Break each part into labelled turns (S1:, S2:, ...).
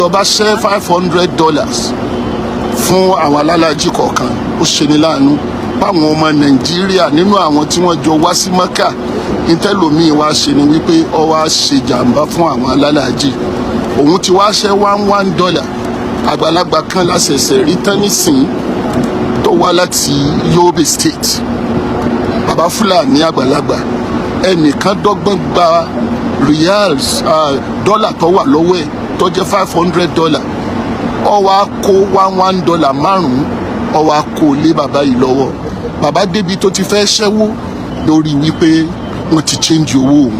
S1: Ìjọba ṣẹ́ $500 fún àwọn alálàájì kọ̀ọ̀kan. Ó ṣeni láàánú báwọn ọmọ Nàìjíríà nínú àwọn tí wọ́n jọ wá sí Mẹ́kà nítẹ́lòmíì wá ṣe ni wípé ó wá ṣe jàǹbá fún àwọn alálàájì. Òun ti wá ṣẹ́ $1 $1. Àgbàlagbà kan láṣẹ̀ṣẹ̀ rí tán nísìnyí tó wá láti Yobe State, bàbá Fúlàní àgbàlagbà. Ẹnìkan dọ́gbọ́n gba riyals, dọ́là tó wà lọ́wọ́ ẹ̀ tó jẹ́ $500. Ó wá kó $1 $1 márùn-ún, ó wá kó lé bàbá yìí lọ́wọ́. Bàbá débi tó ti fẹ́ ṣẹ́wó lórí wípé wọ́n ti change owó òun.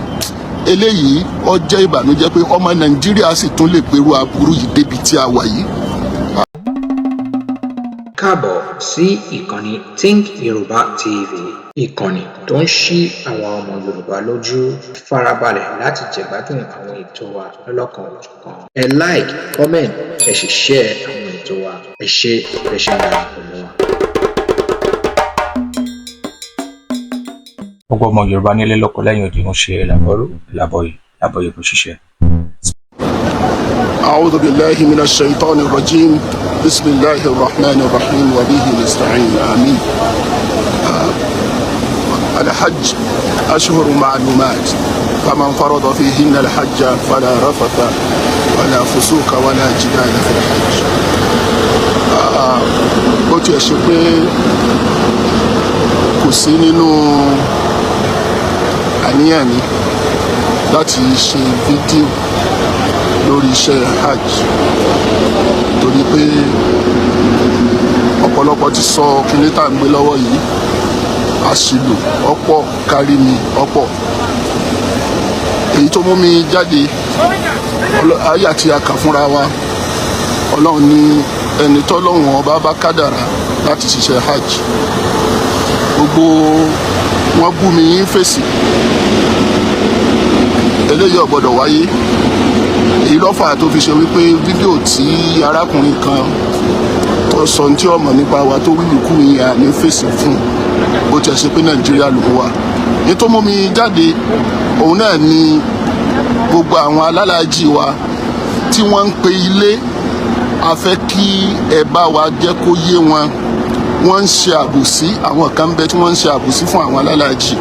S1: Eléyìí ó jẹ́ ìbànújẹ́ pé ọmọ Nàìjíríà sì tún lè gbèrú aburú yìí débi tí a wà yìí.
S2: Káàbọ̀ sí ìkànnì Think Yorùbá TV, ìkànnì tó ń ṣí àwa ọmọ Yorùbá lójú. Farabalẹ̀ láti jẹ̀gbádùn àwọn ètò wa lọ́lọ́kan-ò-jọ̀kan. Ẹ like, comment, ẹ sì share àwọn ètò wa. Ẹ ṣé bẹ́ ṣe ń darapọ̀ mọ́ wa.
S3: Gbogbo ọmọ Yorùbá nílé lóko lẹ́yìn odi, ń ṣe làbọ̀rú làbọ̀yè làbọ̀yè kò ṣiṣẹ́.
S1: أعوذ بالله من الشيطان الرجيم، بسم الله الرحمن الرحيم وبه نستعين، آمين. الحج أشهر معلومات، فمن فرض فيهن الحج فلا رفث ولا فسوق ولا جدال في الحج. Bó tiẹ̀ ṣe pé kò sí nínú àníyàn mi láti ṣe fídíò lórí iṣẹ́ hajj, torí pé ọ̀pọ̀lọpọ̀ ti sọ kíní tá à ń gbé lọ́wọ́ yìí, àṣìlò ọ̀pọ̀ kárí mi ọ̀pọ̀. Èyí tó mú mi jáde, àyà tí a kà fúnra wa, Ọlọ́run ní ẹni tọ́lọ́run ọba bá kádàrá láti ṣiṣẹ́ hajj. Gbogbo wọn bú mi yín fèsì, eléyìí ò gbọ́dọ̀ wáyé. Èyí lọ́fà tó fi ṣe wípé fídíò tí arákùnrin kan tó sọ ní tí ọmọ nípa wa tó wíwì kú yẹn, àní fèsì fún, bó tiẹ̀ ṣe pé Nàìjíríà ló wà. Ní tó mú mi jáde, òun náà ni gbogbo àwọn alálàájì wa tí wọ́n ń pe ilé, a fẹ́ kí ẹ bá wa jẹ́ kó yé wọn. Wọ́n ń ṣe àbòsí, àwọn kan ń bẹ tí wọ́n ń ṣe àbòsí fún àwọn alálàájì,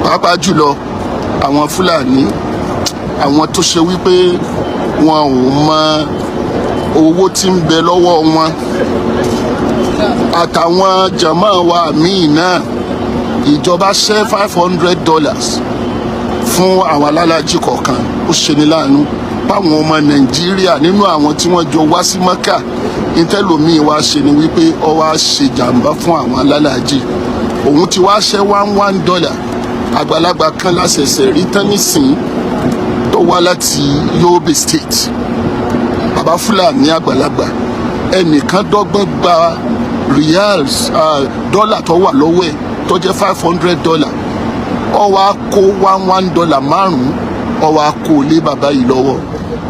S1: pàápàá jùlọ àwọn Fúlàní, àwọn tó ṣe wípé wọn ò mọ owó tí ń bẹ lọ́wọ́ wọn, àtàwọn jàmáà wa míì náà. Ìjọba ṣẹ́ $500 fún àwọn alálàájì kọ̀ọ̀kan. Ó ṣeni láàánú báwọn ọmọ Nàìjíríà nínú àwọn tí wọ́n jọ wá sí Mẹ́kà nítẹ́lòmíì wá ṣe ni wípé ó wá ṣe jàǹbá fún àwọn alálàájì. Òun ti wá ṣẹ́ $1 $1. Àgbàlagbà kan láṣẹ̀ṣẹ̀ rí tán nísìnyí tó wá láti Yobe State, bàbá Fúlàní àgbàlagbà. Ẹnìkan dọ́gbọ́n gba riyals, dọ́là tó wà lọ́wọ́ ẹ̀ tó jẹ́ $500. Ó wá kó $1 $1 márùn-ún, ó wá kó lé bàbá yìí lọ́wọ́.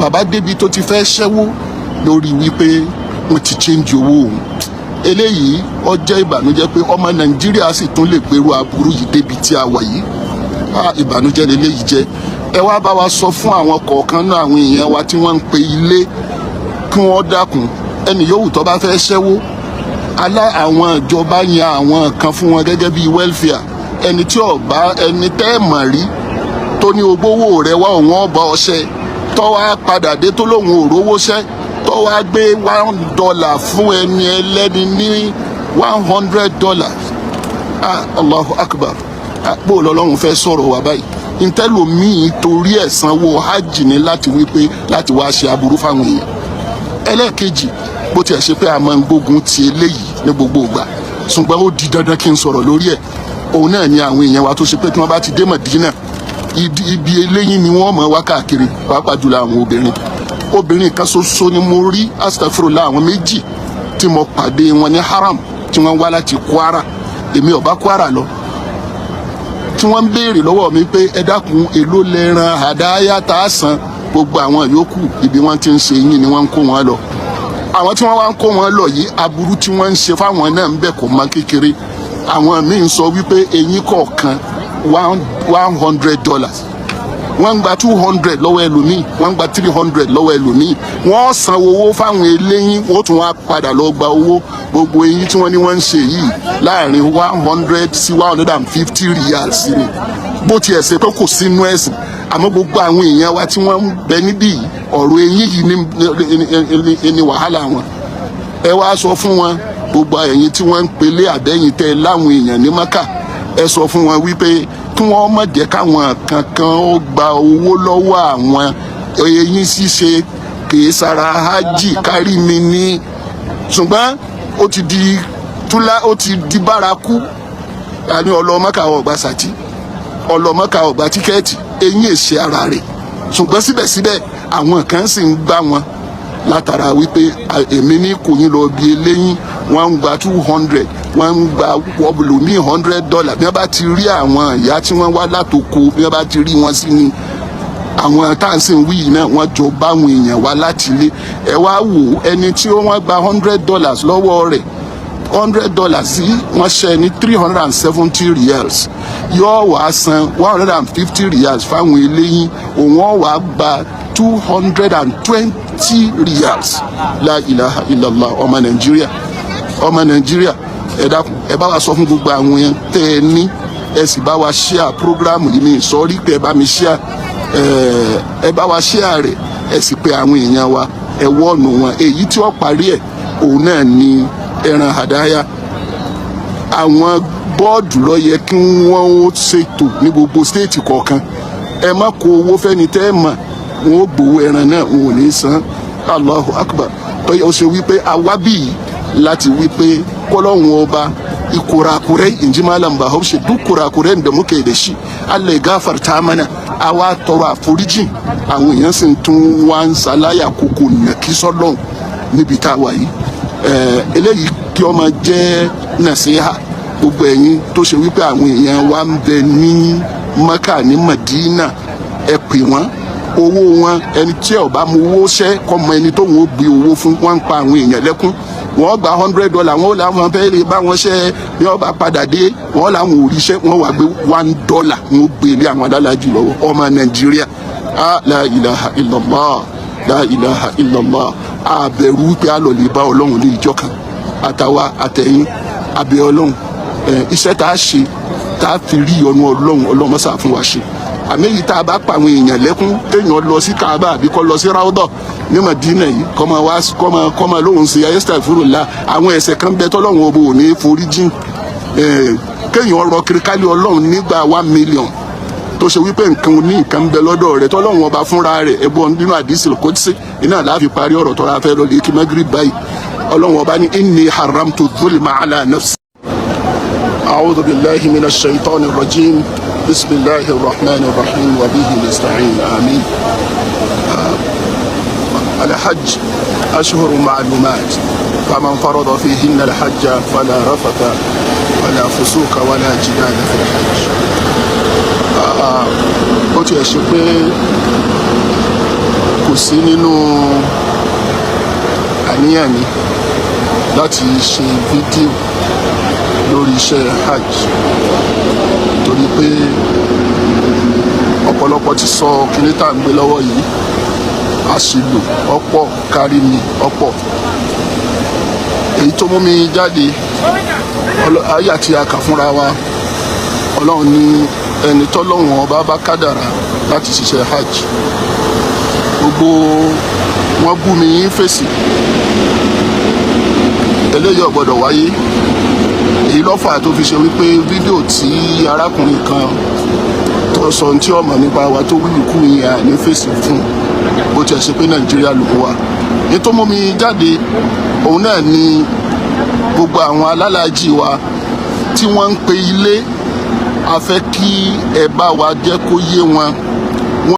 S1: Bàbá débi tó ti fẹ́ ṣẹ́wó lórí wípé wọ́n ti change owó òun. Eléyìí ó jẹ́ ìbànújẹ́ pé ọmọ Nàìjíríà sì tún lè gbèrú aburú yìí débi tí a wà yìí. Ìbànújẹ́ lélẹ́yìí jẹ́. Ẹ wá bá wa sọ fún àwọn kọ̀ọ̀kan náà, àwọn èèyàn wa tí wọ́n ń pe ilé, kí wọ́n dákun, ẹnì yòówù tó bá fẹ́ ṣẹ́wó alá, àwọn ìjọba yan àwọn kan fún wọn gẹ́gẹ́ bíi welfare. Ẹni tí ó bá ẹni tẹ́ ẹ̀ mọ̀ rí tó ní ogbówó rẹ̀ wá, òun ọba ọṣẹ tó wá padà dé tó lóun ò rówó ṣẹ́, tó wá gbé $1 fún ẹni ẹlẹ́ni ní $100. Ah, Allahu Akbar! Ah, bó lọ́lọ́run fẹ́ sọ̀rọ̀ wá báyìí? Ntẹ́lòmíì torí ẹ̀ sanwó hajj ní láti wípé láti wá ṣe aburú fáwọn èèyàn. Ẹlẹ́ẹ̀kejì, bó tiẹ̀ ṣe pé a máa ń gbógun ti eléyìí ní gbogbo ìgbà, ṣùgbọ́n ó di dandan kí n sọ̀rọ̀ lórí ẹ̀, òun náà ni àwọn èèyàn wa tó ṣe pé tí wọ́n bá ti dé Mọ̀dínà, ibi eléyìí ni wọ́n mọ̀ wá káàkiri, pàápàá jùlọ àwọn obìnrin. Obìnrin kan ṣoṣo ni mo rí, astafurula, àwọn méjì tí mo pàdé wọn ní haram tí wọ́n wá láti Kwara, èmi ò bá Kwara lọ, tí wọ́n ń béèrè lọ́wọ́ mi pé, ẹ dákun, èló lẹ́ran àdáyá tá a san? Gbogbo àwọn yòókù, ibi wọ́n ti ń ṣe yín ni wọ́n ń kó wọn lọ. Àwọn tí wọ́n wá ń kó wọn lọ yìí, aburú tí wọ́n ń ṣe fáwọn náà ń bẹ kò mọ kékeré. Àwọn míì ń sọ wípé eyín kọ̀ọ̀kan $100. Wọ́n ń gba 200 lọ́wọ́ ẹlòmíì, wọ́n ń gba 300 lọ́wọ́ ẹlòmíì. Wọ́n san owó fáwọn eléyín, wọ́n tún wá padà lọ gba owó. Gbogbo eyín tí wọ́n ní wọ́n ń ṣe yìí, láàrin 100 sí 150 riyals ni. Bó tiẹ̀ ṣe pé kò sínú ẹ̀sìn, àmọ́ gbogbo àwọn èèyàn wa tí wọ́n ń bẹ níbí yìí, ọ̀rọ̀ eyín yìí ní wàhálà wọn. Ẹ wá sọ fún wọn, gbogbo ẹ̀yin tí wọ́n ń pelé àbẹ́yìn tẹ́ láwọn èèyàn ní Maka, ẹ sọ fún wọn wípé kí wọ́n má jẹ́ káwọn kankan ó gba owó lọ́wọ́ àwọn. Eyín ṣíṣe kìí sara hajj kárí mi ní, ṣùgbọ́n ó ti di túlá, ó ti di bárakú. Àní ọlọ́mọ́ka ọ̀gbà sàtì, ọlọ́mọ́ka ọ̀gbà ticket, eyín èsì ara rẹ̀. Ṣùgbọ́n síbẹ̀síbẹ̀, àwọn kan sì ń gbá wọn látara wípé èmi ní kò yín lọ bí eléyín. Wọ́n ń gba 200, wọ́n ń gba ọbùlùmí $100. Bí wọ́n bá ti rí àwọn ìyá tí wọ́n wá látoko, bí wọ́n bá ti rí wọn sí ni àwọn tá à ń sìn wí yìí náà, wọ́n jọ báwọn èèyàn wá láti ilé. Ẹ wá wò, ẹni tí wọ́n gba $100 lọ́wọ́ rẹ̀, $100 sí wọ́n ṣe ní 370 riyals, yóò wá san 150 riyals fáwọn eléyín, òun ó wá gba 220 riyals. La ilaha illallah! Ọmọ Nàìjíríà, ọmọ Nàìjíríà, ẹ dákun, ẹ bá wa sọ fún gbogbo àwọn yẹn tẹ́ ẹ ní, ẹ sì bá wa share program yìí. Mi sọ rí pé ẹ bá mi share, ẹ bá wa share rẹ̀, ẹ sì pé àwọn èèyàn wa, ẹ wọ́ọ̀nù wọn. Èyí tí ó parí ẹ̀, òun náà ni ẹran àdáyà. Àwọn board ló yẹ kí wọ́n ó ṣètò ní gbogbo state kọ̀ọ̀kan. Ẹ má kó owó fẹ́ni tẹ́ ẹ mọ̀. Wọn ó gbowó ẹran náà, wọn ò ní san. Allahu akbar! Tó yẹ ó ṣe wípé awábì yìí láti wípé kọ́lọ́hún ọba, kurakurai, in ji Malam Bahaushe, duk kurakuren da muke da shi, Allah ya gafarta mana. Àwa tọrọ àforíjìn, àwọn èèyàn sì tún wá ń ṣaláyà kókó nàkí sọ́lọ́hún níbi tá a wà yìí. Eléyìí kí ó máa jẹ́ nàṣíhà gbogbo ẹ̀yin tó ṣe wípé àwọn èèyàn wa ń bẹ ní Maka, ní Madina, ẹ pè wọ́n. Owó wọn, ẹni tí ò bá mú owó ṣẹ́ kọ́ mọ ẹni tó ń gbé owó fún. Wọn ń pa àwọn èèyàn lẹ́kún. Wọ́n gba $100, wọ́n làwọn fẹ́ lè bá wọn ṣẹ́. Bí wọ́n bá padà dé, wọ́n làwọn ò ríṣẹ́, wọ́n wà gbé $1, wọ́n gbé ilé àwọn alálàájì lọ́wọ́. Ọmọ Nàìjíríà, ah, la ilaha illallah, la ilaha illallah! Àbẹ̀rù wípé a lọ lè bá Ọlọ́run ní ìjọ kan, àtàwa àtẹ̀yìn, àbẹ̀ Ọlọ́run. Iṣẹ́ tá a ṣe tá a fi rí ọ̀nà Ọlọ́run, Ọlọ́run mọ́sà fún wa ṣe. Àmì èyí tá a bá pa àwọn èèyàn lẹ́kún, téèyàn lọ sí Kaaba àbí kọ́ lọ sí Ráúdọ̀ ní Madina yìí, kọ́mọ wá kọ́mọ lóhùn sí ayélujára, àwọn ẹ̀ṣẹ̀ kan bẹ tọ́lọ́run ọbọ ò ní forí jìn. Kéèyàn rọ kiri kálí Ọlọ́run nígbà 1 million, tó ṣe wípé nǹkan ní nǹkan ń bẹ lọ́dọ̀ rẹ̀ tọ́lọ́run ọba fúnra rẹ̀. Ẹ̀bùn nínú àdìsí kòtìsí iná láàfin parí ọ̀rọ̀ tọ́ra fẹ́ lọ lè kí magrib báyìí. Ọlọ́run ọba ní inni haramtu dhulma ala nafsi. أعوذ بالله من الشيطان الرجيم، بسم الله الرحمن الرحيم، وبه نستعين، آمين. الحج أشهر معلومات، فمن فرض فيهن الحج فلا رفث ولا فسوق ولا جدال في الحج. Ó tiẹ̀ ṣe pé kò sí nínú àníyàn mi láti ṣe fídíò lórí iṣẹ́ hajj, torí pé ọ̀pọ̀lọpọ̀ ti sọ kíní tá à ń gbé lọ́wọ́ yìí, àṣìlò ọ̀pọ̀, kárí mi ọ̀pọ̀. Èyí tó mú mi jáde, ayé àti àkà fúnra wa, Ọlọ́run ní ẹni tọ́lọ́run ọba bá kádàrá láti ṣiṣẹ́ hajj. Gbogbo wọn bú mi yín fèsì, eléyìí ò gbọ́dọ̀ wáyé. Èyí lọ́fà tó fi ṣe wípé fídíò tí arákùnrin kan tó sọ ohun tí ọmọ nípa wa tó wíwì kú yẹn, àní fèsì fún, bó tiẹ̀ ṣe pé Nàìjíríà ló wà. Ní tó mú mi jáde, òun náà ni gbogbo àwọn alálàájì wa tí wọ́n ń pe ilé, a fẹ́ kí ẹ bá wa jẹ́ kó yé wọn.